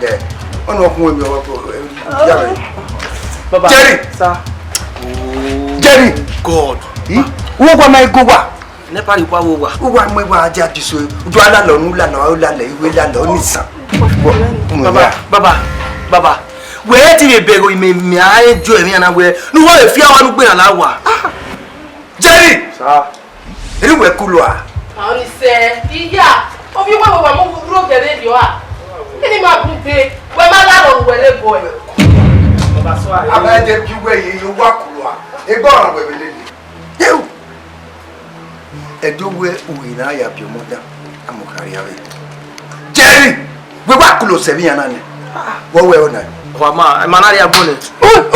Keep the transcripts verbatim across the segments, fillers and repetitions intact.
dẹ. Ọnọ ọkun wẹ mi ọwọ ko ya rẹ. Baba, Jerry! Sir. Jerry! God. Ih? Uwa ma ego wa. Nepa rhie ukwa vbe owa. Uwa mu ewa dia diso. Udu alalọ nu lalọ, lalọ, iwe lalọ, ni san. Baba, baba, baba. Wẹ ti vbe bẹghe imẹ, mẹ a enjoy emwi ana wẹ. Nu wa vbe fi awa nu gbe na la wa. Jerry! Sir. Eri wẹ kulu a? Ọni sẹ, iya, ovbi uwa wẹ wa mu rro gẹrẹ rriọ a. Kini ma bun de, wẹ ma la rọ wẹ le bọ ẹ. Baba, sorry. Aba ẹdẹ bi wẹ ye, ye wa kulu a. Egbe ọran wẹ vbe lele. Yeu. Ẹdẹ owẹ uhi na ya biẹ ọmọ dan, a mu kha rria vbe. Jerry, wẹ wa kulu sẹ vbe iran na nẹ. Wẹ wẹ ọna. Wa ma, ma na rria bun nẹ.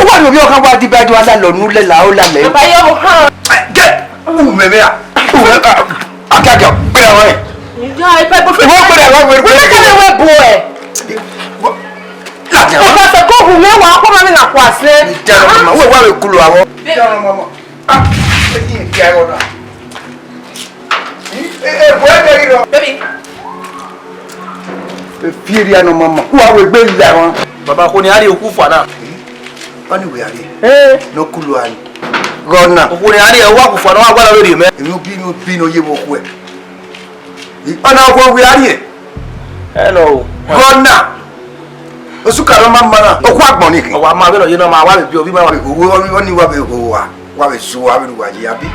Uwa ni ovbi ọkhan wa diba do ala lọ nu lẹla o lalẹ. Baba yo han. Get u mẹ mẹ a. U mẹ a. Aka ga gbẹrẹ wa. Yo, ipa ipa. Ipa gbẹrẹ wa, gbẹrẹ. Wẹ ka wẹ bo ẹ. Lati. Ipa se ko hu mẹ wa ko ma mi na kwa se. Jẹrọ mama, wẹ wa wẹ kulu awọ. Jẹrọ mama. Ah, ẹyin ẹgbẹ ayọ na. Ebo ẹgbẹ ghi rọ. Baby. Efieri anọ mama. Wa wẹ egbe la wan. Baba, okhuo ni a rhie okhu fua na. Ọni wẹ a rhie. Eh. No kulu ani. Gọna. Okhuo ni a rhie, wa ku fua na, wa gua na vbe rhie mẹ. Emwi obi, emwi obi ne ọ ye vbe okhuẹ. Ọna okhuo wẹ a rhie. Hello. Gọna. Osuka nọ ma ma na. Okhuo agbọn ni khin. Ọ wa ma vbene ọ ye nọ ma, wa vbe bi ovbi ma wa. Owo ọni wa vbe ho wa. Wa vbe su wa vbe ru wa ye abi.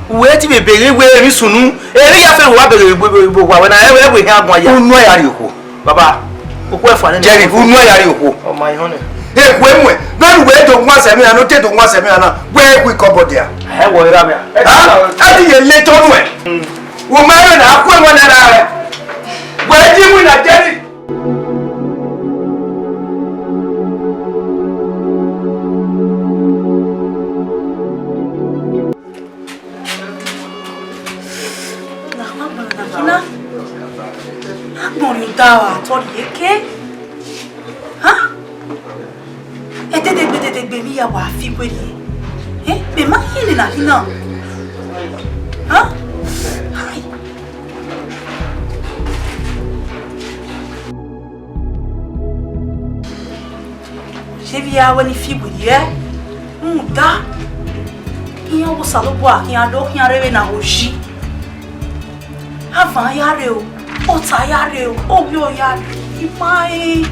Wẹ ti vbe beghe wẹ emwi sunu, emwi ya fẹ wa beghe igbo igbo wa wẹ na, ẹ wẹ, ẹ wẹ hia guan ya. Unu ya rhie okhuo. Baba, okhuo ẹfua nene. Jerry, unu ya rhie okhuo. Ọ ma ihọn nẹ. Ekhue muẹ, vbene wẹ do wan sẹ emwi na, ne ọ te do wan sẹ emwi na, wẹ wi kọbọ dia. Ẹ wọ ira mẹ. Ha? A ti ye le tọ nuẹ. Wo ma rẹ na, a ku ẹmwẹ nẹ ra rẹ. Wẹ ji winna Jerry. Na ma gbọnrọn na kina. Agbọnrọn da wa tọ rhie ke. Ha? Ededegbe, ededegbe, emwi ya wa fi werriẹ. Eh, mẹ ma ye nena kina. Ha? Hai. Ye vbe a wẹ ne I fi werriẹ, rhunmwuda iran ọghe Osanobua khian do khian rre vbene a ho yi. Avan ya rre o, ọta ya rre o, ovbi ọ ya rre, I ma rẹn.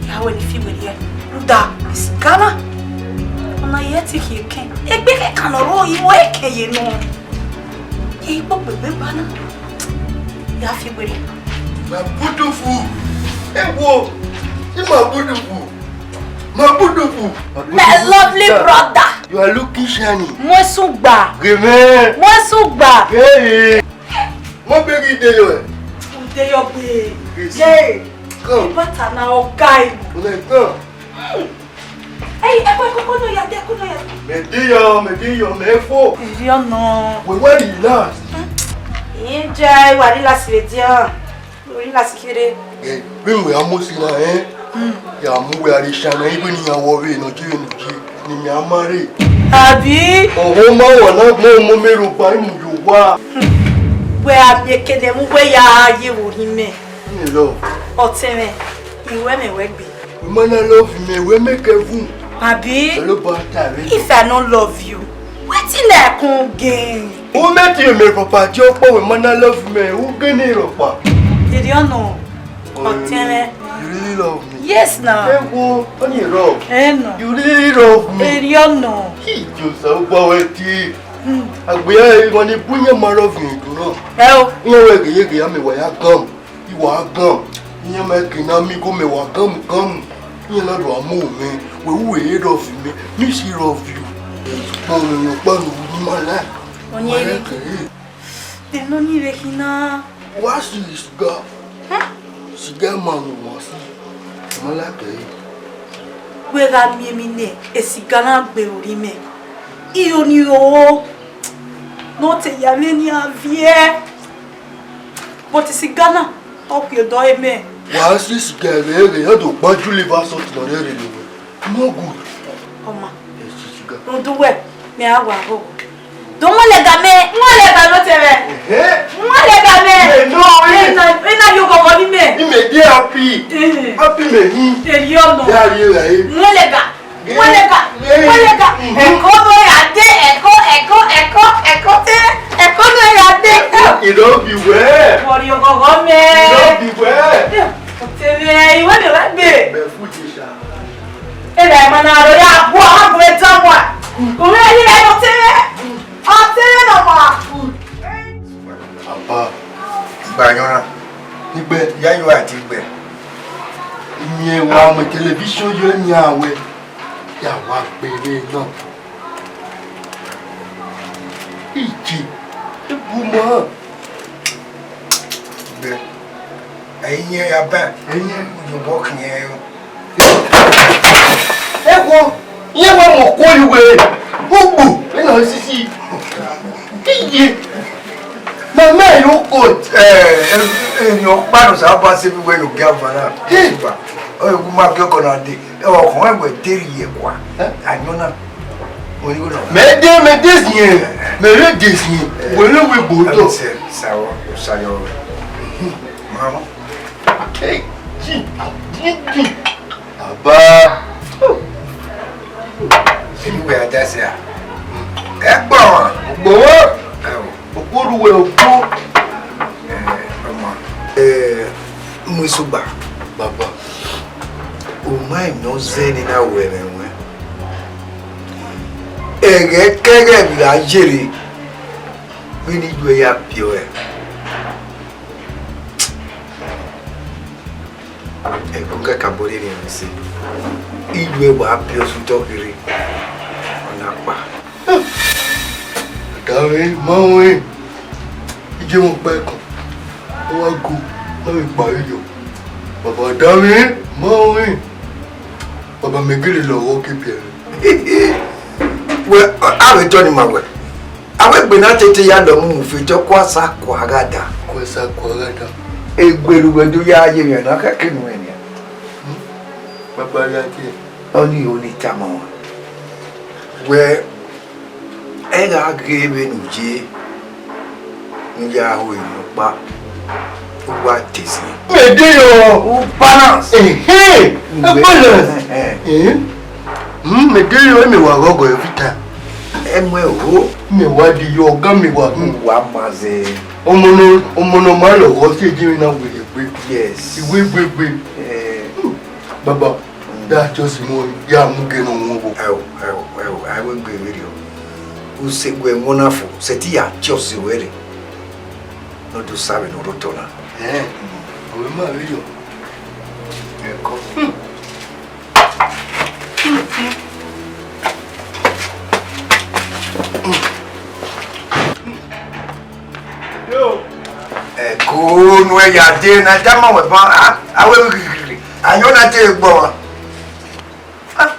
Ya wẹ ne I fi werriẹ, rhunmwuda isikana, ọna ye ẹtin khian ekẹn, egbe kẹkan ne ọ rrọọ, I ru ẹkẹn ye nọ. Ikpokpo egbe ba na, ya fi werriẹ. My beautiful. Hey, wo. See my beautiful. My beautiful. My lovely brother. You are looking shiny. Mu esu gba. Gẹmẹ. Mu esu gba. Hey. Mo bẹ ghi de yọ. De yọ gbe. Yes. Yeah. Come. Ibata na ọ ga ibu. Come. Ẹi, ẹ kọ, ẹ kọ, kọ nọ ya, de, kọ nọ ya. Mẹ de ya, mẹ de ya, mẹ fo. Iri ọnọ. Wẹ wẹ relax. Ẹ jẹ wa relax vbe dian. Relax kere. Ẹ, vbe wẹ a mu si na, ẹ? Ya mu wẹ a rre shana, ibe ni ya wọ vbe nọ je vbe nọ je, ne mẹ a ma rre. Abi? Ọvọ ma wa na gbọn ọmọ mẹ rhogba imu yo wa. Wẹ a miẹn ekene mu wẹ ya ye vbe orhiọn mẹ. Ọtẹn mwẹ, I wẹ mẹ wẹ gbe. Wẹ ma na love mẹ, wẹ mẹ kẹ vun. Abi? Hello, bata rẹ. If I no love you, wetin I come gain? U mẹ ti mẹ papa di ọkpọ, wẹ ma na love mẹ, u gene rhọkpa. Dede ọnọ, ọtẹn mwẹ. You really love me? Yes na. Ewo, ọni rọ. Ẹ nọ. You really love me? Eri ọnọ. Ki Josa, u gba wẹ tie. Hmm. Agbe ya, emọ ni bu yẹn ma love me, do nọ. Ẹ o. Iyan wẹ geyege, a mẹ wa ya gam. I wa gam, iran ma ke na miẹn igho mẹ wa gam gam, iran na do a mu mwẹ, wẹ u wẹ he love mẹ, me too love you. Sokpan ọmọ ọkpa ne u ru ma la. Ọni ere. De nọ ni vbe khin na. Wa si sugar. Huh? Siga ma ru mọ si, ma la kẹ yi. Wẹ gha miẹn emwi nẹ, esiga na gbe ru imẹ. Iro ni ro, ne ọ te ya mwẹ ne a viẹ. But siga na, ọ kue dọ emẹ. Wa si siga ẹre, ẹre, ọ do gba ju liver salt nọ rẹ rere wẹ. No good. Ọma. Ẹ si siga. Rhunmwuda uwẹ, mẹ a wa rhọ. Do wọn lẹga mẹ, wọn lẹga ne ọ te mwẹ. Ehe. Wọn lẹga mẹ. Ẹ nọ, ẹ. Ena, ena yo gọgọ ni mẹ. Imẹ de happy. Eh. Happy mẹ hi. Eri ọnọ. Ya ri ra e. Wọn lẹga. Wọn lẹga. Eh. Wọn lẹga. Mhm. Ẹko do ya de, ẹko, ẹko, ẹko, ẹko te, ẹko do ya de. Ìlọ bì wẹ. Wọrị ọgọgọ mẹ. Ìlọ bì wẹ. Ọ te mwẹ, iwẹ de wẹ gbe. Bẹ fu je sha. Ena ima na ro ya gua, ha gbe ta wa. Uwẹ ni rẹ ọ te mwẹ. Ọ te mwẹ nọ wa. Papa, gba yọnrọn. Igbẹ, ya yo ati igbẹ. Imiẹn wa mẹ television yo nia wẹ, ya wa gbe vbe na. Iji, ibu ma. Igbẹ, ẹyin ya ba, ẹyin yo bọ khian yo. Ẹkọ, iye wa mọ kọ yi wẹ, ugbo, ena sisi. Iye, mama yo kọ. Ẹ, ẹ, ẹyin ọkpa nọ sa ba se bi wẹ yo gẹ ava na. Hey. Ọ yẹ gu ma gẹ ọkọ na de. Ẹ, ọkọ ẹgbẹ deri yẹ kua. Ẹ? Ayọn na. Oni go na. Mẹ de, mẹ de siẹn, mẹ re de siẹn, wẹ re wẹ gbo tọ. Ẹ, sẹ, sa wọ, sa yọ. Mama. Hey, ji, ji, ji. Baba. Sinu wẹ a da sẹ a? Ẹ gbọ wọn. Gbọ wọn. Ẹ o. Okpoduwẹ okpo. Ẹ, ọmọ. Ẹ, mu isugba. Baba. O ma emwi ọ zẹ ne na wẹ ẹmwẹ wẹ. Ẹghẹ kẹghẹ vbe a yere, vbene iye ya biẹ ọe. Ẹko kakabọ rhiẹnrhiẹn mwẹ ẹse. Iye wa biẹ ọse otọ kherhe, ọ na kpa. Ada mwẹ, ma ruẹn, iye mwẹ ọkpa ẹkọn, ọ wa go, ọ vbe kpa vbe yọ. Baba, ada mwẹ, ma ruẹn, baba, mẹ gele lọghọ ke biẹ mwẹ. Wẹ, a vbe tọ ni ma wẹ. Avbe egbe na tete ya lọ mu mu fe, te ọ kua sa kua gha da. Kua sa kua gha da. Egbe ne uwẹ do ya ye emwi na kẹkẹ ne uwẹ nian. Kpakpa ya tie. Ọnii ho ne I tama ruẹ. Wẹ, ẹ gha ghe vbene u ye, ne u ya ho emwi ọkpa, u wa te zẹ. Mẹ de yọ. U balance. Ehe, u balance. Ehe. Hmm, mẹ de yọ, mẹ wa ghọghọ evita. Ẹ mu ẹro. Mẹ wa de yọ, ọga mẹ wa gun. Wa ma zẹ. Ọmọ nọ, ọmọ nọ ma lọghọ si eje na wẹ egbe. Yes. Iwẹ egbe egbe. Eh. Hmm, baba, da just mu ya mu ghe nọ wọn bo. Ẹo, ẹo, ẹo, a wẹ egbe vberriọ. U sẹ wẹ wọn na fo, sẹtin ya tie ọse ruẹ rre. Ne ọ do sa vbene ọ rre otọ na. Eh, ọ ma vberriọ. Ẹko. Hmm. Ẹko ne uwẹ ya dee ne a da ma wẹ ban, a, a wẹ ghighiri, ayọn na te gbe ọmwa. Ah.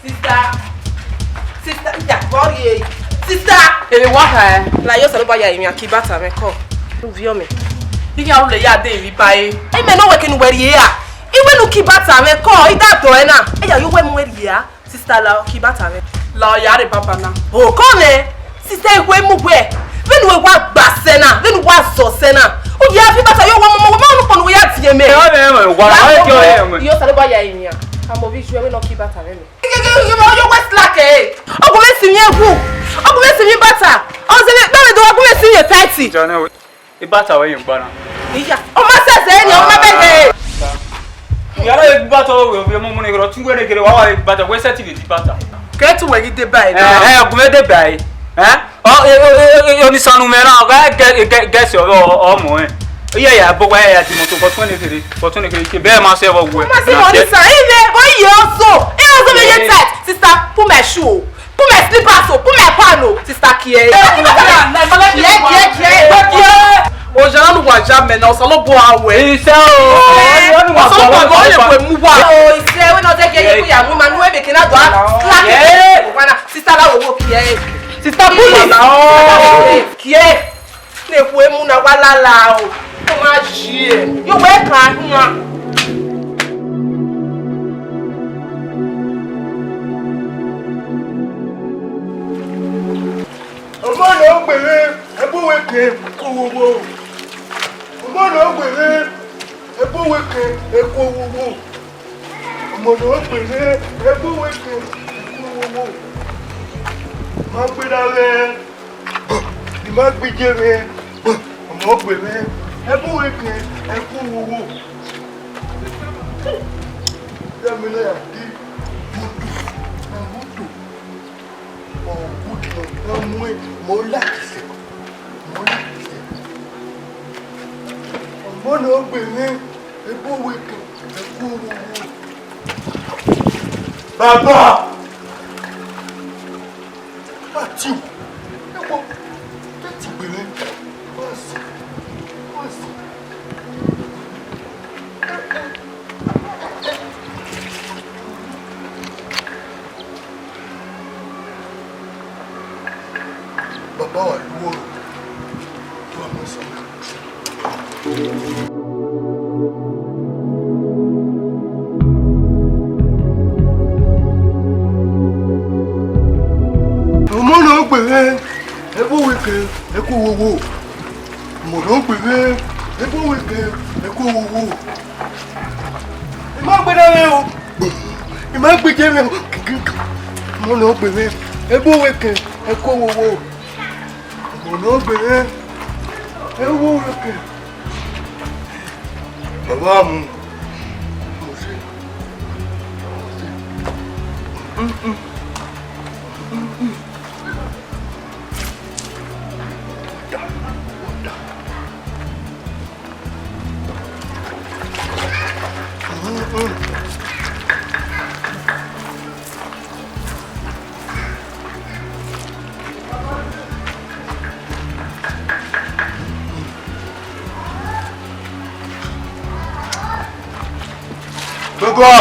Sister, sister, iya, vbe ọ rhie? Sister! Ere wa kha ẹ? La yo sẹ ne ọ ba ya emwi aki bata mwẹ kọ. Uvie ọmẹ. Iye aro le ya de emwi ba e. Imẹ ne ọ wẹ ke ne uwẹ rhie ra? Iwẹ ne u ki bata mwẹ kọ, I da dọ ẹ na. Eya yo wẹ mu wẹ rhie ra? Sister, la ọ ki bata mwẹ. La ọ ya rre baba na. O kọ nẹ. Sister, ikhue mu wẹ. Vbene uwẹ wa gba sẹ na, vbene uwa zọ sẹ na. U ya fi bata yo wẹ ọmọ, wẹ ma nu kpọ ne uwẹ ya die mẹ. Ẹ, ọ rẹ ẹmwẹ, wa, ọ rẹ ẹmwẹ. Iyo sẹ ne ọ ba ya emwi ra? Amọ vbe iye wẹ ne ọ ki bata mwẹ mẹ. Ọgumwẹ si mwẹ wu, ọgumwẹ si mwẹ bata, ọ zẹ vbe do ọgumwẹ si mwẹ tight. Ibata wẹ yẹn gba na. Iya, ọ ma sẹsẹ ni, ọ ma bẹghe. Ìyá rẹ ibata wẹ, ọmọ ọmọ ne kẹrọ tún wẹrẹ kẹrẹ wà wà ibata wẹ sẹti lè di ibata. Kẹ tún wẹ ghi dé báyìí. Ẹ, ọgumwẹ dé báyìí. Ẹ? Ọ, e, e, e, e, Onisanu mẹ na, ọ gha gẹ, gẹ, gẹsẹ ọmọ ẹ. Iye ya bo wa ya di moto, but when they, but when they, bẹẹ ma sẹ vọ wẹ. Ma sẹ vọ ni sa, ẹ vẹ, bọ iye ọsọ, ẹ ọsọ vẹ ye tight. Sister, put my Put my slippers o, put my pan o, sister Kie. Kie, Kie, Kie, Kie. Oya na nu wa ja mẹ na, Osanobua wẹ. Isẹ o. Osanobua wẹ, ọ ye kue mu wa. O, isẹ wẹ nọ zẹ gie ye ku ya mu ma nu ebe ke na do a. Slap. Wa na, sister la wo wo Kie. Sister Bully. Kie. Ne khuemu na wa lala o, ọ ma yi ẹre, ye wẹ kan hian. Ọmọ ne ọ gbe mwẹ, ẹbu wẹ ke ku wowo. Ọmọ ne ọ gbe mwẹ, ẹbu wẹ ke ku wowo. Ọmọ ne ọ gbe mwẹ, ẹbu wẹ ke ku wowo. Ma gbe na mwẹ. I ma gbe iye mwẹ, ọmọ gbe mwẹ, ẹbu wẹ ke ku wowo. Ya mẹ na ya di moto, na moto. Ọ good na, na mu ẹn, mọ like sẹ, mọ like sẹ. Ọmọ ne ọ gbe mwẹ, ẹbu wẹ ke ku wowo. Baba! Atiu, ewo, te ti gbe mwẹ. Wa zẹ, wa zẹ. Baba wa lu ọrọ, lu ọmọ sẹ. Ọmọ ne ọ gbe mwẹ, ẹbu wẹ ke ku wowo. Ọmọ ne ọ gbe mwẹ, ẹbu wẹ ke ku wowo. I ma gbe na mwẹ o. I ma gbe iye mwẹ o. Ọmọ ne ọ gbe mwẹ, ẹbu wẹ ke ku wowo. Ọmọ ne ọ gbe mwẹ, ẹbu wẹ ke. Baba mu. Gbogbo!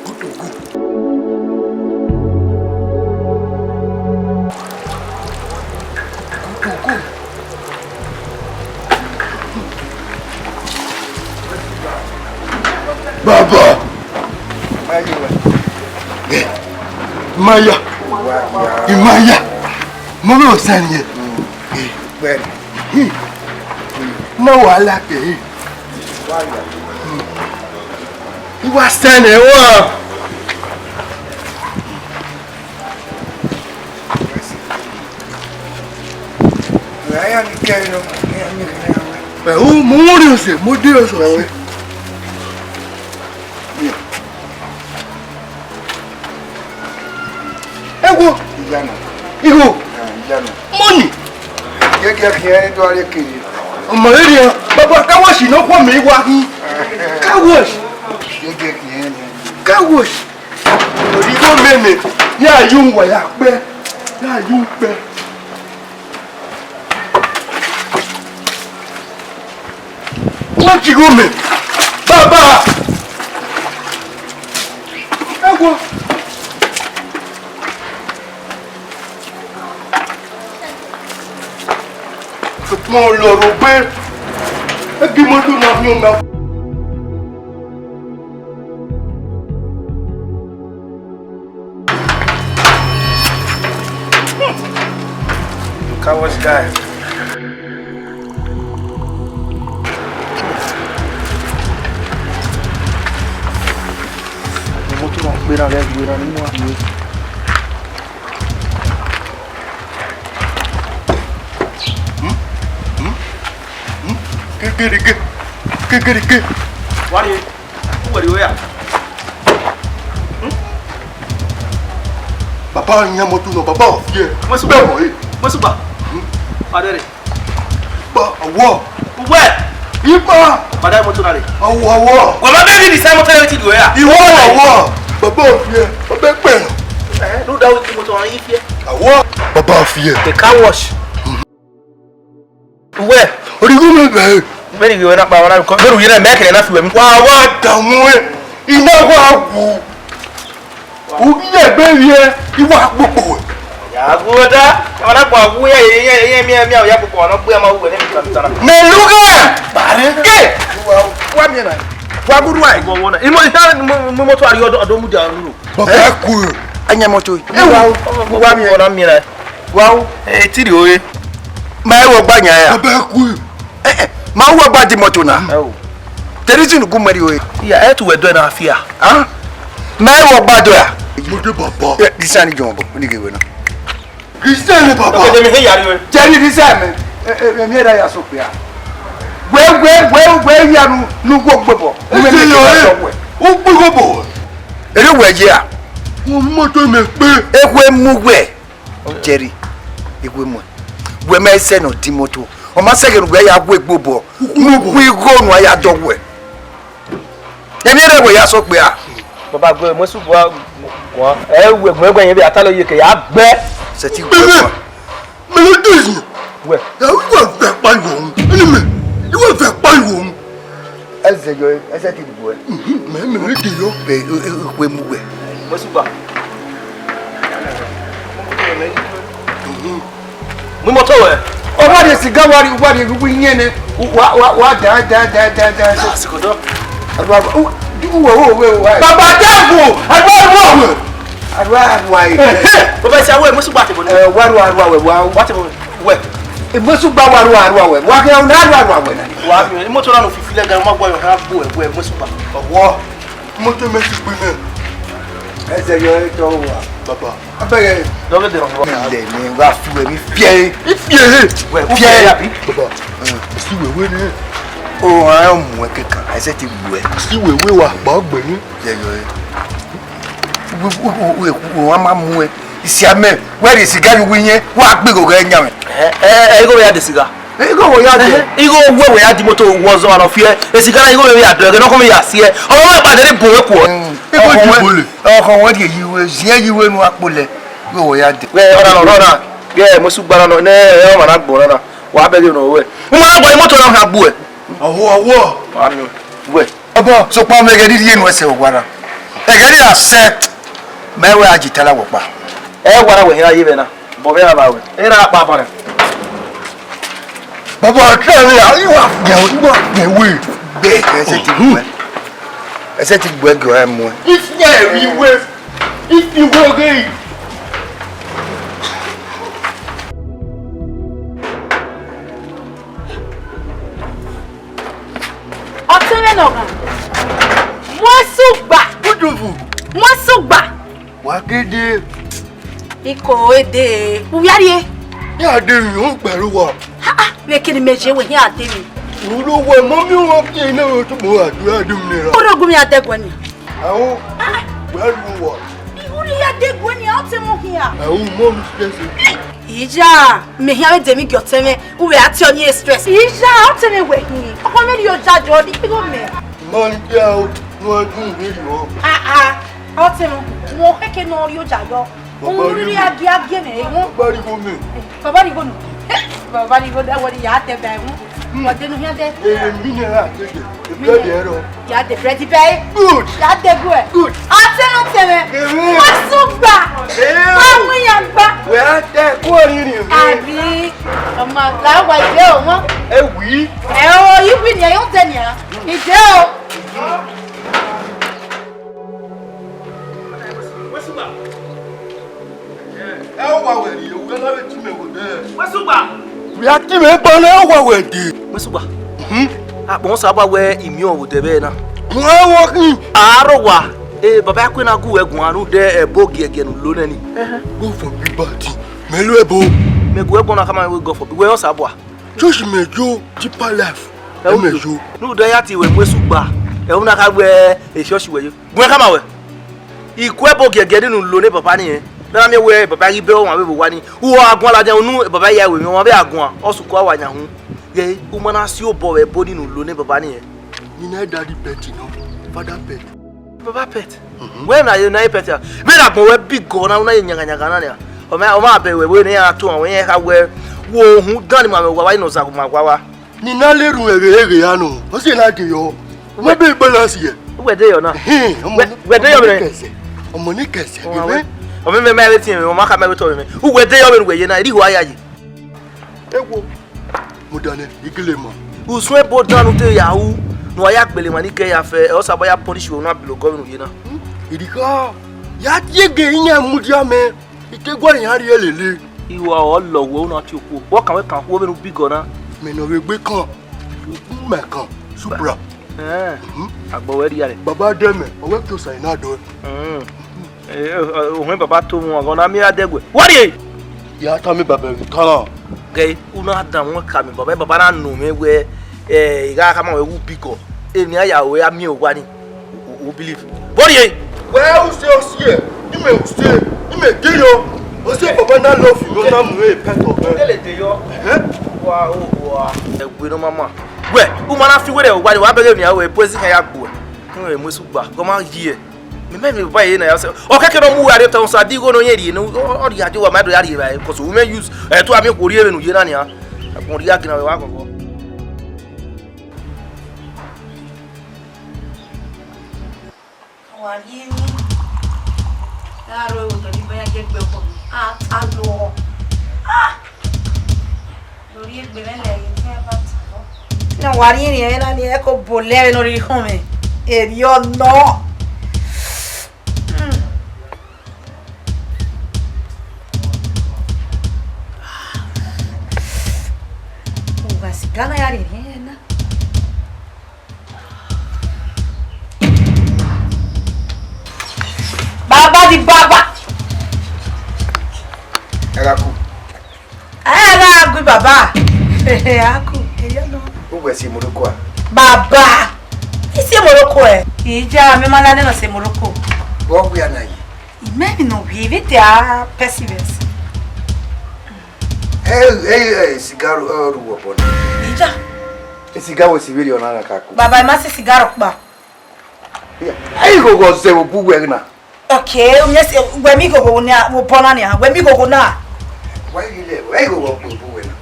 Good to go. Good to go. Baba. Eh, Maya. Imaya. Mo lo sani ye. Eh, ma wa la ke. Iwa sẹnẹ wa. Ẹ, u mu ri ọsẹ, mo de ọsẹ ọsẹ. Ẹ wo. Igho. Mọni. Gẹgẹ khian do are kere. Ọmọ rẹ riẹn, baba, car wash ne ọ khuọmi wa hin. Car wash. Gẹgẹ khian. Car wash. Igho mẹ nẹ, ya yu wa ya kpẹ, ya yu kpẹ. Wọ́n ti gún mi. Bàbá. Ẹ wo. Mo lọ rò pé ẹbí mo dùn náà fi hàn náà. Car wash guy. Moto na gbera ghẹ gbera ni mu a. Hmm? Hmm? Hmm? Kekereke. Kekereke. Wari. Wẹrẹ ya. Baba yan moto nọ, baba ọ fiẹ. Wẹ sugba. Bẹẹ wọ ye. Wẹ sugba. Adẹrẹ. Ba awọ. Uwẹ. Ipa. Bada moto na re. Awọ, awọ. Wẹ ma bẹ bi ni sa moto na ti do ya. Iwọ awọ. Baba ọ fiẹ. Baba ẹ pẹ nọ. Eh, no doubt moto na yi fiẹ. Awọ. Baba ọ fiẹ. The car wash. Uwẹ. Origho mẹ bẹẹ. Vbene I ghi wẹ na kpa, wa na kọ, vbene u ye na, mẹ kẹrẹ na fi wẹ mi. Wa, wa damu ẹ, I na wa wu. U ghi ya egbe vbiẹ, I wa kpokpo wẹ. Ya wu da, wa na kpa wu ya, ya, ya, ya, miẹn, miẹn, ya kpokpo, wa na gbe ma wu wẹ ne mi ta, mi ta na. Mẹ lughe. Bare. Ke. Wa, wa miẹn na. Wa gudu wa. Wọ, wọ na. Imo, imo, imo, imoto a rhie ọdọ, ọdọ mu dia ruru. Baba ẹ ku. Anya moto. Ewu. Wa miẹn. Wa na miẹn na. Wa o. Eh, tiri o ye. Ma ẹ wọ gba yan ya. Baba ẹ ku. Eh, eh, ma wọ gba di moto na. Ẹ o. Teri zinu gu mẹri o ye. Ya, ẹ tu wẹ dọ na fia. Ah? Ma ẹ wọ gba dọ ya. Mo de baba. Eh, this one is John, ni ge we na. Christian ni baba. Ọkẹ tẹmẹ he yari wẹ. Jerry, this time, eh, eh, eh, mi ra ya so pe a. Wẹ, wẹ, wẹ, wẹ ya nu, nu wo gbobọ. Ẹ ti yọ ẹ. Wo gbogbo. Ere wẹ ye a? Wo moto mẹ kpe. Ekhue mu wẹ. Jerry, ekhue mu. Wẹ ma sẹ nọ di moto. Ọ ma sẹ ghe nu wẹ ya wo gbobọ. Nu wo igho nu a ya dọ wẹ. Emwi rẹ wẹ ya sẹ okpia. Baba, gu ẹmwẹ sẹ ugbua guan. Ẹ, wẹ gu ẹmwẹ yẹn vbe a ta lọ ye ke ya gbẹ. Sẹtin gu ẹmwẹ. Melodies. Wẹ. Ẹ, I wa vẹ kpa yo. Ẹni mẹ. I wa vẹ kpa yo. Ẹ zẹ yọ, ẹ sẹtin gu ẹ. Mhm, mẹ, mẹ, mẹ de yọ. Ẹ, ẹ, ẹ, wẹ mu wẹ. Ẹmwẹ sẹ ugbua. Mhm. Mu imoto wẹ. Ọ wa rhie siga, wa rhie, wa rhie wu iyẹn nẹ, wa, wa, wa da, da, da, da, da. Asikodo. Arua, u, u, we, we, we, we. Baba Dagu, arua, arua. Arua, arua, e. Ehe, baba, isi awe, mu sugba tebo ni. Eh, wa rua, arua, we, wa. Wa tebo ni. Wẹ. E mu sugba wa rua, arua, we. Wa ke, na rua, arua, we na. Wa mi, imoto na no fifi lẹga, ma gua yo ha gbo, we, mu sugba. Ọwọ. Moto mẹ ti gbe nẹ. Ẹzẹ yọ, ẹ tọ wa. Baba. Abẹgẹ. Dọghe de rọ. Ilẹ ni wa fi wẹ mi fiẹ. I fiẹ he. Wẹ, u fiẹ he abi? Baba. Si wewe nẹ. O, a mu ẹ kekan, ẹsẹ ti gbu ẹ. Si wewe wa gba ọgbẹni. Ẹzẹ yọ ẹ. Wo, wo, wo, wo, wo, wa ma mu ẹ. Isi amẹ, wẹ rhie siga ye uwu iyẹn, wa gbe igho ghẹ yan mwẹ. Ẹ, ẹ, ẹ, igho ya de siga. Igho wo ya de. Ẹhẹ, igho wo wẹ ya di moto wọ zọ, a nọ fiẹ. Esiga na igho ya dẹ, ẹghẹ ne ọ kọ ya siẹ. Ọ ma kpa de ni bun wẹ kuọ. Mm. Igho yi wele. Ọkọ wẹ de yi wẹ, ziẹ yi wẹ nu akpo lẹ. Igho wo ya de. Wẹ, ọ na nọ, ọ na. Gẹ, mo su gba na nọ, nẹ, ẹ, ọ ma na gbọ na na. Wa bẹghe nọ wẹ. Mo ma na gbọ imoto na ha gbu ẹ. Ọwọ, ọwọ. Wa mi wẹ. Ọbọ, sokpan mẹ ẹghẹ rhirhi enu ẹsẹ ọwara. Ẹghẹ rhirhi asẹ, mẹ wẹ a ji tala wọkpa. Ẹ wara wẹ hia ye vbe na, bọ vbe ra ba wẹ. Era kpa bọrẹ. Baba, try me, ah, you have, you have, you have, wait. Be, ẹsẹ ti gbẹ. Ẹsẹ ti gbẹ gẹ ẹ mu ẹ. If you were, if you were gay. Ọtẹn mwẹ nọ ghan. Mu ẹsẹ ugba. Uduvu. Mu ẹsẹ ugba. Wa gede. Iko ede. Uwiarie. Ya de run kpẹrẹ uwa. Ha ha. Vbe kene mẹ je wẹ hian ade mi. Uro wẹ mọ mi wọn ke ne o tu mo adua dum nira. Oro gu mi adẹguẹ ni. Awo. Ah. Wẹ lu wọ. Iwu ni ya dẹguẹ ni, a te mo hian. Awo, mọ mi stress. Iya, mẹ hian vbe de mi gie ọtẹn mwẹ, u vbe a tie ọni stress. Iya, ọtẹn mwẹ wẹ hin. Ọkọ mwẹ rhie oja jọ, ọ di kpigho mẹ. Mọ ni dia o, nu a dun vbe yọ. Ah, ah. Ọtẹn mwẹ, mo keke ne ọ rhie oja yọ. Baba, ohun rhirhi a gie, a gie mwẹ, ehun. Baba, righo mẹ. Baba, righo nọ. Baba, righo da wẹ ya te ba ehun. Wọ denu hian dẹ. Eh, mineral, take it. The bread here, oh. Ya de bread bẹ. Good. Ya de gu ẹ. Good. Ọtẹn, ọtẹn mwẹ. Eh. Wa sugba. Eh. Wa mu yan gba. Wẹ a tẹ kú orírin mi. Àbí, ọmọ, la wa ìdè o, wọn. Ẹ wí. Ẹ o, yìí wí ni, ẹ yóò tẹ ni a. Ìdè o. Wẹ sugba. Ẹ ọ wa wẹ rhie, wẹ na vbe tu mẹ vbe odẹ. Wẹ sugba. Wẹ a ti mwẹ gba na, ẹ ọ wa wẹ de. Wẹ sugba. Mhm. Akpọ sa ba wẹ imiọn vbe odẹ vbe na. Wẹ wọ khin. Aro wa. Eh, baba, ya kue na gu wẹ guan rhunmwuda ẹbo giẹgiẹ ne u lo nẹ ni. Ẹhẹn. Go for big party. Mẹ lo ẹbo. Mẹ gu wẹ guan na kama wẹ go for. Wẹ ọ sa bua. Church mẹ yo, deeper life. Ẹ mẹ yo. Rhunmwuda ya tie wẹ mu esu gba. Ẹvbo na kha wẹ eshọshi wẹ yo. Guẹn khama wẹ. Ikuẹ ẹbo giẹgiẹ ne u lo ne baba ni rẹn. Ne a na miẹn wẹ baba ghi bẹ ọmwa vbe vbe owa ni. U gha guan ladian unu baba ya wẹ emwi, ọmwa vbe a guan, ọ sukọ a wa yan hun. Ghe, u ma na si obọ vbe ẹbo ni ne u lo ne baba ni rẹn. Ni na daddy pet nọ, father pet. Baba pet. Mhm. Wẹ na ye na ye pet ya. Vbe na gbọn wẹ bigọ na, u na ye yanganyanga na nia. Ọ ma, ọ ma bẹ wẹ wẹ ne iran to, wẹ iran kha wẹ, wo hun dan ni ma vbe owa wa, ne ọ za ma wa wa. Ni na le rhunmwẹ ghe ghe ya nọ, ọ si na de yọ. Wẹ be balance yẹ. Uwẹ de yọ na. Hin, ọmọ Wẹ, ni, wẹ de yọ ọmọ ni mẹ. Kẹsẹ. Ọmọ ni kẹsẹ. Ọmọ Ghe wẹ. Ọmọ mẹ ma vbe tiẹn mẹ, ọmọ ma ka ma vbe tọ mẹ. Uwẹ de yọ vbe ne uwẹ ye na, iri hu a ya ye. Ewo, mo danẹ, igele ma. Usun ebo dan ne u te ya ru, ne uwa ya gbele emwa ni kẹ ya fẹ, ẹ, ọ sabọ ya punish wẹ, u na bilo gọ vbe ne u ye na. Irika, ya die ghe iyan mudia mẹ. I te gualọ iran rhie lele. Iwa ọ lọ wẹ u na tie okhuo. Vbe ọ kan wẹ kan okhuo vbene u bigọ na? Mẹ ne ọ vbe gbe kan, mẹ kan, Supra. Ẹn, agbọ wẹ rhia rẹ. Baba dẹ mẹ, ọ wẹ ke osa i na dọe. Hmm. Eh, eh, eh, ohẹn baba to mu ọgọ na miẹn adẹguẹ. Wa rhie! Ya tama baba vbe kan na. Ghe, u na dan wọn ka mi baba, baba na nọ mwẹ wẹ, eh, I gha khama wẹ vbe u bigọ. Emwi a ya ru a miẹn owa ni. U, u, u believe. Vbọ rhie? Wẹ use ọsiẹ, imẹ use, imẹ de yọ. Ọsiẹ baba na love you, ọ na mu e pet of. Ele de yọ. Eh? Wa o wa. Ẹgbe ne ọ ma ma. Wẹ, u ma na fi werriẹ owa ni, wa bẹghe emwi a ru, e poison khan ya gbe uẹ. Ẹ mu esu gba, gọ ma yi ẹ. Mẹ, mẹ, mẹ, baba ye na ya sẹ. Ọ kẹkẹ ne ọ mu uwa rrie otọ, sa di igho ne ọ yẹn rhie ne ọ rhie adio wa ma do ya rhie evbare, 'cause u mwẹ use, ẹ tu a miẹn okhuo rhie vbene u ye na nian. Agbọn rhie a gina vbe wa gọgọ. Wa rhie emwi. A ro ẹvbo tọ ni baya gie gbe ọkọ. A ta lo. Ah! Lórí egbe mẹ lẹ yẹn fẹ bá tọ. Na wa rhie emwi ẹre na ni ẹ ko bo lẹ vbe ne ọ rhirhi khọn mwẹ. Erriọ nọ. Hmm. Uwa siga na ya rhie emwi ẹre na. Baba di baba. Ẹ gha ku. Ẹ gha gu baba. A ku, eyọ nọ. Uwẹ si Morocco a? Baba, I si Morocco ẹ. Ija, mẹ ma la nẹ nọ si Morocco. Vbọ wia na ye? Imẹ ni nọ wiẹ, vbe te a perceive. Ẹ, ẹ, ẹ, cigar ọ ru wọ bọ na. Ija. E cigar wẹ si vberriọ na gha ka ku. Baba, I ma si cigar kpa. Ẹ i ghọghọ zẹ vbe obọ uwẹ na. Okay, u miẹn si, wẹ miẹn ighogho ne a, vbe obọ na nian, wẹ miẹn ighogho na. Wa i ghi lẹ, ẹ i ghọghọ gbe obọ uwẹ na.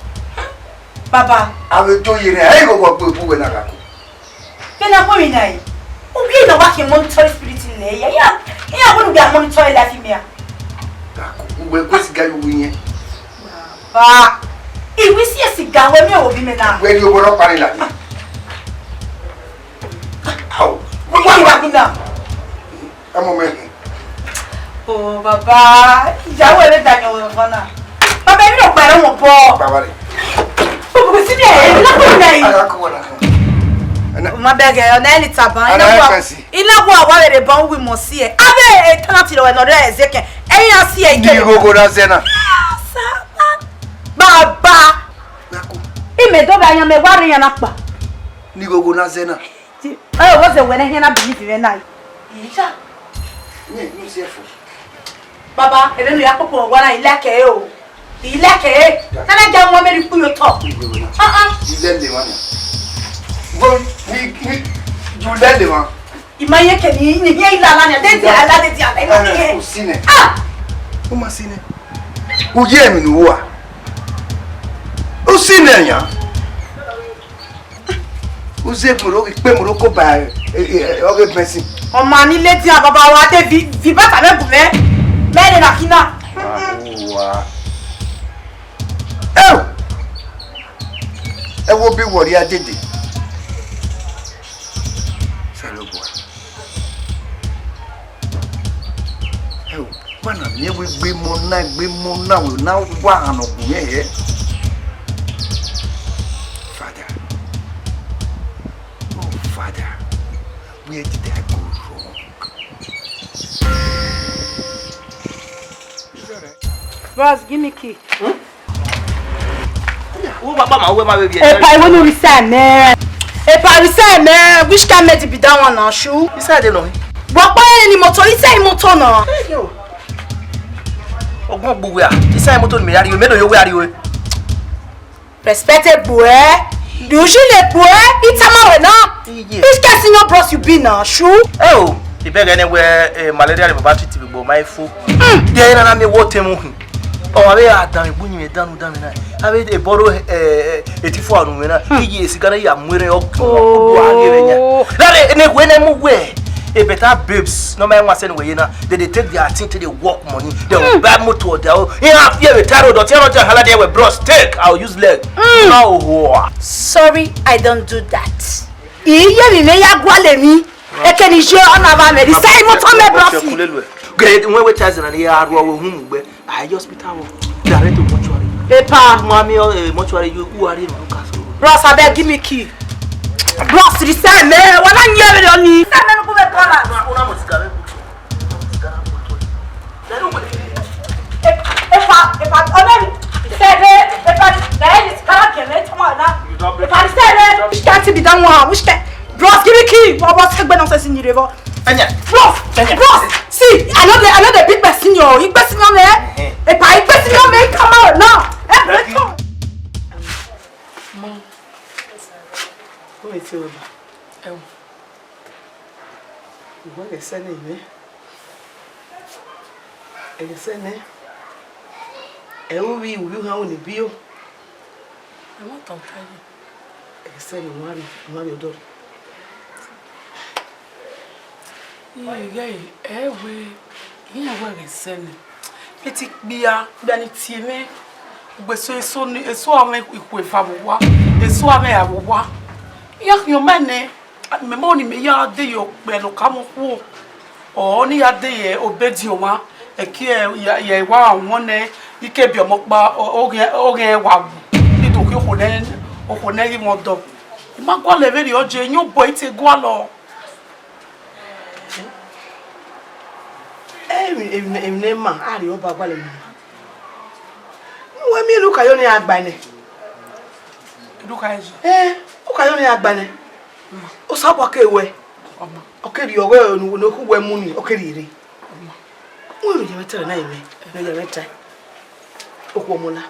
Baba. Avbe do ye nẹ, ẹ i ghọghọ gbe obọ uwẹ na gha ku. Vbene a khuẹmwi na re, u ghi na wa khian monitor spirit nẹ ya, iran, iran wẹ ne u ghi a monitor life mẹ a. Gha ku, uwẹ gu siga ye uwu iyẹn. Baba, I wi si e siga, wẹ miẹn ovbi mẹ na. Wẹ rhie obọ rọ kpare ladian. Au. Wẹ wa ghi na. Ọmọ mẹ hin. Oh, baba, ìyàwó ẹ lè dàyàn ọ̀rọ̀ kan náà. Baba, èmi náà pẹ̀lú wọn bọ̀. Baba rẹ̀. Baba, kò sí bí ẹ̀ ẹ̀ lọ́kùnrin náà yìí. Ara kò wọ́n náà. Ẹnẹ. Mo máa bẹ̀rẹ̀ ọ̀nà ẹ̀ lè tà bá. Ara ẹ̀ fẹ́ sí. Iná wọ àwa rẹ̀ bọ̀ ń wí mọ̀ sí ẹ̀. Abẹ́ ẹ̀ tán láti lọ ẹ̀ nọ̀rọ̀ ẹ̀ zẹ́kẹ̀. Ẹ̀yin á sí ẹ̀ Ní ìkẹlẹ̀. Gbogbo náà zẹ́ náà. Baba. Nako. Ìmẹ̀dọ́gba yan mẹ wá rí yan náà pa. Ní gbogbo náà zẹ́ náà. Ẹ ò wọ́n ṣe wẹ̀ ní ẹ̀hìn náà bìlífì rẹ̀ náà. Ìyá. Ní ẹ̀ ní o ṣe ẹ̀fọ́. Baba, èmi nù ya kpọkpọ wa na ilẹkẹ o. Ilẹkẹ e. Tẹlẹ jẹ ọmọ mi rí kúrò tọ. Ah, ah. Ilé lè wá nà. Bó ní ní ju ilé lè wá. Ìmọ̀ yẹn kẹ̀ ní ní yẹn ilé alá ni. Adé di alá, adé di alá. Ìmọ̀ yẹn. Kò sí nẹ. Ah! Ó máa sí nẹ. Ó yé ẹ̀mí nìwọ à. Ó sí nẹ yàn. Uze muro ikpe muro ko ba, eh, eh, ọghe blessing. Ọma ni ladian baba wa te vi, vi bata mẹ gumẹ. Mẹ ne na kina. Awa. Eo! Ẹ wo bi wọ ria dede. Osanobua. Eo, wa na miẹn wẹ egbe mọ na, egbe mọ na, wẹ na wa hannọ gun mwẹ hẹ. Father. Oh, Father. Where did I go wrong? Bros, give me key. Wo baba ma wo ma baby. Epa, iwe nu risa nẹ. Epa, I say, man, which kind medi be that one now, shu? Inside the lorry. But why any motor? Inside motor now. Hey, yo. Ọgbọn gbe uwẹ a. Inside motor ni mẹ ya rrie, mẹ do yo wẹ a rrie. Respect egbe ẹ. Do you like egbe ẹ? It's a man now. Iye. Which kind senior bros you be now, shu? Oh, the beg anywhere, eh, malaria the baba treat me, but my fool. Mm. There na na me what him. Ọ, avbe a dan egbe uyinmwẹ danu dan mwẹ na. Avbe ebọrọ, eh, eh, eti fo anu mwẹ na. Hmm. Iye siga na ya mu erhẹn ọgua, ọgua ghe vbe yan. Oh. Lare, ne wẹ ne mu wẹ. A better babes, no matter what, say wẹ ye na. They, they take their thing to the work money. They will buy motor, they will. Iran fear the taro, the taro, the hala, they will bros, take, I will use leg. Hmm. No, oh. Sorry, I don't do that. Iye mi me ya guale mi. Eke ni je ọna va mẹ, the same motor me, bros. Gẹ, when we tell you na, ya ru ọwẹ uhunmwu gbe. I hospital wo. Direct to mortuary. Epa. Mami, eh, mortuary, you, who are you? Bros, abeg, give me key. Bros, resign, man. Wa na nyẹ vbe ni. Resign, man, go back to Ghana. Una, una must go back to Ghana. Epa, epa, ọmọ mi. Sẹbẹ, epa, bẹẹ ni sikara kẹmẹ tọmọ na. Epa, sẹbẹ. Which kind thing be that one? Which kind? Bros, give me key. What, what, egbe nonsense in your Anya. Bros! Anya. Bros! See, I know the, I know the big person, yo. Big person, yo, man. Eh. Epa, big person, yo, man. Come out now. Eh, come. Mom. Who is it? Oh. Ìwọ lè sẹ́ni mi. Ẹ lè sẹ́ni. Ẹ wú wí ìwú hàn òní bí o. Ẹ má tàn ká yìí. Ẹ sẹ́ni, wọ́n á rí, wọ́n á rí ọ̀dọ́ rẹ̀. Iye, ẹ wẹ, iye wẹ ghe sẹ nẹ. Eti kpia, kpia ni tie mwẹ. Ugbe eso, eso ni, eso amẹ ikhu eva vbe owa, eso amẹ ra vbe owa. Iran khian mẹ nẹ, mẹ ma ọni mẹ ya de ye okpia ne ọ ka mwẹ okhuo. Ọ ni ya de ye obediọn mwa, ẹki ẹ ya, ya wa wọn nẹ, ike biẹ ọmọ kpa, ọ, ọ ghian, ọ ghian wa wu. Ni do khian okhuo nẹ, okhuo nẹ ghi mwẹ ọdọ. I ma gualọ vberriọ, ọ je, iyẹn obọ i te gualọ. Emwi, emwi, emwi ne ma, a rhie ọba gualọ emwi ma. Uwẹ miẹn ne Ukayo ne a gba nẹ. Ukayo? Eh, Ukayo ne a gba nẹ. Osa wa ke wẹ. Ọ ma. Ọ ke rhie ọghẹ ne, ne okhu wẹ mu ni, ọ ke rhie rre. Ọ ma. Uwẹ ne ọ ya mwẹ ta na ye mwẹ, ne ọ ya mwẹ ta. Okhuo ọmọ la.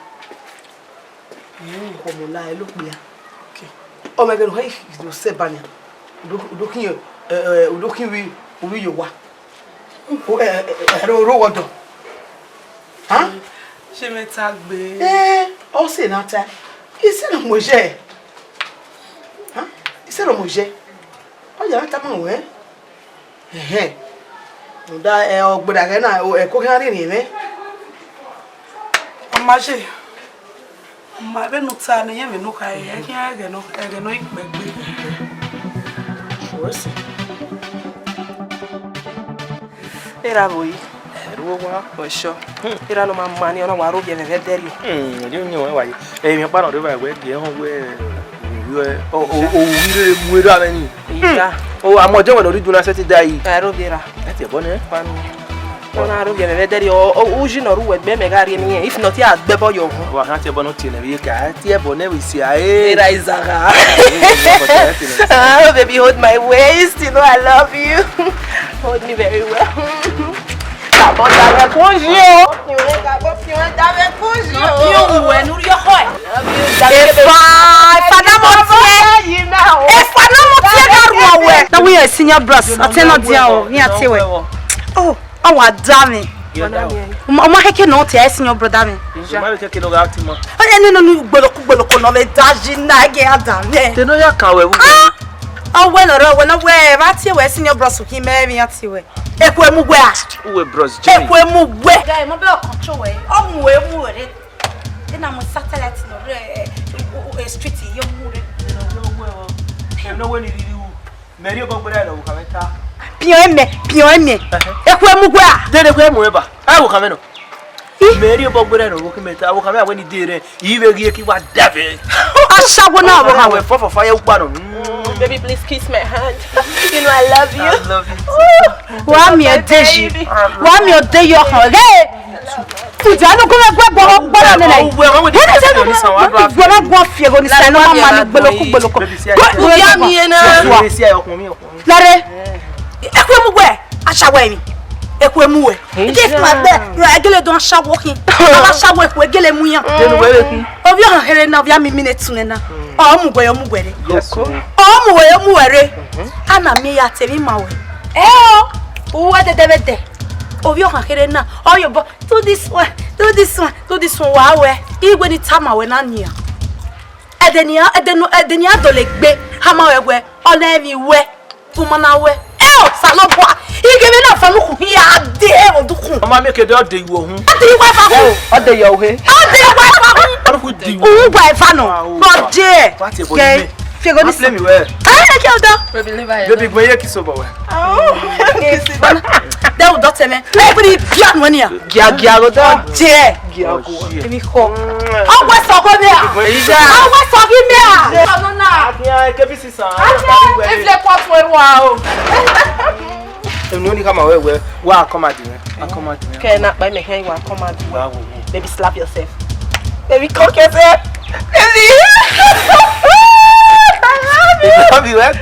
Okhuo ọmọ la, ẹ lo kpia. Okay. Ọ mẹ ghe ne ọ ha do sẹ ba nian. Udo, udo khin, eh, eh, udo khin vbi, vbi ye owa. O, eh, eh, eh, ro, ro wọ dọ. Ha? Ṣé mẹ ta gbe? Eh, ọ sẹ na ta. Isẹ na mu ẹzẹ. Ha? Isẹ na mu ẹzẹ. Ọ ya ta ma wẹ. Ẹhẹn. Rhunmwuda, ẹ, ọ gberra ghẹ na, o, ẹko khian rhiẹnrhiẹn mwẹ. Ọ ma ye. Ma vbene u ta ne, irẹn vbe ne u kha re, ẹ khian ẹghẹ nọ, ẹghẹ nọ i kpẹ gbe. Erha vbo yi? Ẹ, ru owa, ọ sure. Erha ne ọ ma ma ni, ọ na wa ro vbiẹ mwẹ vbe ẹdẹrriọ. Hmm, ẹ di uyinmwẹ wa ye. Emwi ọkpa nọ rre evba wẹ gie họn wẹ, o, o, o, u rhire mu erha mwẹ ni. Iya. O, amọ jẹ wẹ ne ọ rhie idu na sẹtin da yi. Ẹ ro vbiẹ ra. Ẹ tiẹ bọ nẹ. Ọ na ro vbiẹ mwẹ vbe ẹdẹrriọ, o, o, uyi ne ọ rre uwẹ gbe mẹ gha rhie emwi irẹn, if not, ya gbe ẹbọ yọ ọvun. Wa khan tiẹ bọ nọ tie nẹ vbe ka, tiẹ bọ nẹ vbe sia, eh. Erha izagha. Ah, oh, baby, hold my waist, you know I love you. Hold me very well. Gabọ davẹ kun yi o. Gabọ davẹ kun yi o. Yo, uwẹ ne u rhie ọkhọ ẹ. Efa, efa na mọ tiẹ. Efa na mọ tiẹ gha rhuan wẹ. Na we are senior bros. Atẹ nọ dia o, ni atẹ wẹ. Oh, ọ wa da mwẹ. Ọ ma, ọ ma keke nọ te senior brother mwẹ. Ọ ma keke nọ gha ti ma. Ọ ya nene unu gboloko gboloko nọ vbe da yi na, ẹ ghe a da mwẹ. Te nọ ya kan wẹ vbe. Ah! Ọ wẹ nọ rọ, wẹ nọ wẹ, vbe a tie wẹ senior bros khin mẹ, emwi a tie wẹ. Eku emu wẹ a. Uwẹ bros Jimmy. Eku emu wẹ. Guy, mo bẹ ọkàn cho wẹ. Ọ mu emu wẹ re. Then I'm on satellite nọ re, eh, eh, street yo mu re. Ẹ nọ wẹ ni riri u. Mẹ rhie obọ gberra ne ọvbokhan mwẹ ta. Piọn ẹmẹ, piọn ẹmẹ. Ẹhẹn. Eku emu wẹ a. Dede eku emu wẹ ba. Ẹ, ọvbokhan mwẹ nọ. Ih. Mẹ rhie obọ gberra ne ọvbokhan mwẹ ta. Ọvbokhan mwẹ a wẹ ni de rẹ. I vbe ghi eki wa davẹ. Ashawo na ọvbokhan mwẹ. Wẹ fọ fọ fire ukpa nọ. Mm. Baby, please kiss my hand. You know I love you. I love you too. Wa miẹn ọdeyi. Baby. Wa miẹn ọdeyi ọkhọ. Hey! Tudia no gọmẹ gbẹ gbọ gbọ na nene. Uwe, uwe, Hene se no gọmẹ gbọ fi ego ni sa no ma ma ni gboloko gboloko. Udia mi na. Uwe, si ayo kun mi, kun mi. Lare. Eku emu wẹ, ashawo emi. Eku emu wẹ. Ike fun agbe, ro egele don ashawo khin. Ala ashawo eku egele mu yan. Denu wẹ kun. Ovbi ọhan kherhe na, ovbi ami mi ne tune na. Ọ mu wẹ, ọ mu wẹ re. Yes. Ọ mu wẹ, ọ mu wẹ re. Ana mi ya te mi ma wẹ. Eh o. Uwe dede vbe dẹ. Ovbi ọhan kherhe na. Ọ yo bo. Do this one, do this one, do this one, wa wẹ. Igwe ni tama wẹ na nian. Ẹdẹ nian, ẹdẹ nu, ẹdẹ nian dọlegbe, hama wẹ wẹ, ọ na emwi wẹ, tuma na wẹ. Ẹ o, Osanobua, ighẹ vbe na fa nukhun hia de ẹvbo dukun. Ọ ma miẹn ke de ọ de iwo hun. Ọ de iwa eva hun. Ọ de yọ uhe. Ọ de iwa eva hun. Ọ nukhun de iwo. Uwa eva nọ. Rọ je. Wa tie bo Ke, ni. Fiego ni Play me well. Ẹ, ẹ, kẹ ọdọ. Baby, leave her Baby, alone. Gbe ye kiss obọ wẹ. Oh, kiss. Dẹ u dọtẹ mẹ. Ẹ, bri bia nu nia. Gia, gia, go down. Ọ je. Gia, go. Oh, shit. Èmi kọ. Ọwọ́ sọ kó mi à. Èyí já. Ọwọ́ sọ kí mi à. Ọ̀nà náà. Àfihàn K B C sàn. Àfihàn. Ìfilẹ̀ kọ́ tún ẹrú wa o. Èmi ò ní ká máa wẹ̀ wẹ̀. Wá, come out, man. Come out, man. Kẹ́ ẹ náà pẹ́ mi hẹ́n ìwà come out. Wá wò wò. Baby, slap yourself. Baby, cock yourself. Baby. Baby, come here.